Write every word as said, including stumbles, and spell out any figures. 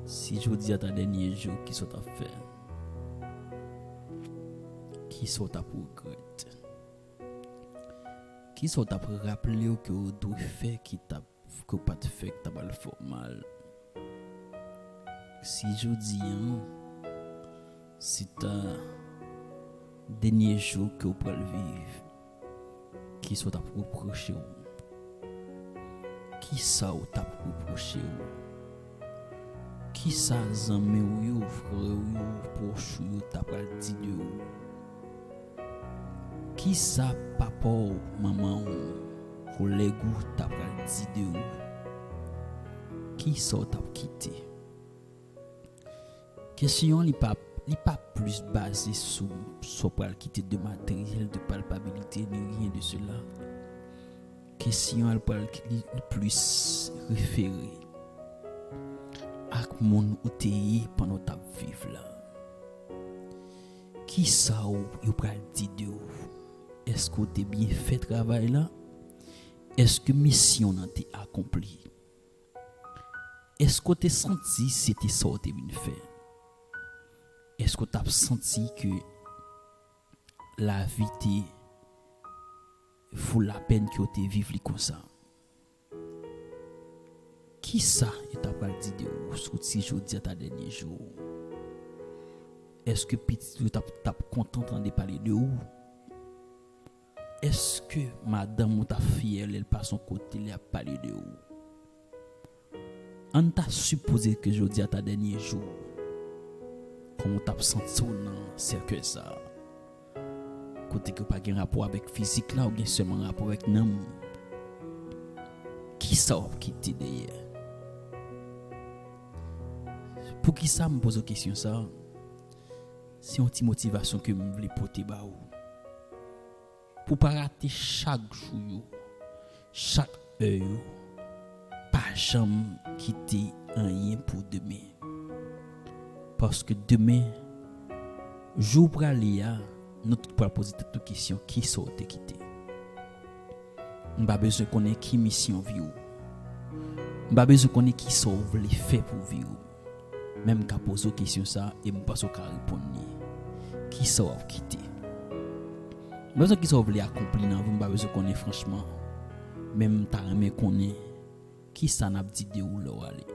Si jodi a ta dènye jou, kisa w t ap fè? Kisa w t ap regrèt? Kisa w t ap raple w ke w dwe fè ki t ap, ke w pa t fè, ki ta pral fè w mal? Si jodi a, se ta dènye jou ke w pral viv, kisa w t ap repwoche w? Kisa w t ap repwoche w? Kisa zanmi w yo, frè w yo, pwòch ou yo ta pral di de ou? Kisa papa w, manman w, kolèg ou ta pral di de ou? Kisa w t ap kite? Kesyon an, li pa, li pa plis baze sou sa w pral kite de materyèl, de palpabilite, ni rien de cela. Kesyon an, li pral, li, li plis refere ak moun ou te ye pandan w t ap viv la. Kisa w, yo pral di de ou? Èske w te byen fè travay la? Èske misyon nan te akonpli? Èske w te santi se te sa w te vin fè? Èske w t ap santi ke lavi te vo lapèn ke w te viv li konsa? Kisa yo ta pral di de ou si jodi a ta dènye jou ou? Èske pitit ou t ap, t ap kontan tande pale de ou? Èske madanm ou t ap fyè lè l pase yon kote, lè y ap pale de ou? Ann ta sipoze ke jodi a ta dènye jou ou. Kòman w t ap santi w nan sèkèy sa a? Kote ke w pa gen rapò avèk fizik la, ou gen sèlman rapò avèk nanm ou. Kisa w ap kite dèyè? Poukisa m poze w kesyon sa a? Se yon ti motivasyon ke m vle pote ba ou. Pou w pa rate chak jou yo, chak è yo, pa janm kite anyen pou demen. Paske demen, jou w prale a, nou tout pral poze tèt nou kesyon, kisa w te kite? M pa bezwen konnen ki misyon vi w. M pa bezwen konnen kisa w vle fè pou vi w. Men m ka poze w kesyon sa a e m panse w ka reponn li. Kisa w ap kite? M pa bezwen kisa w vle akonpli nan vi w, m pa bezwen konnen franchman. Men m ta renmen konnen kisa n ap di de ou lè w ale.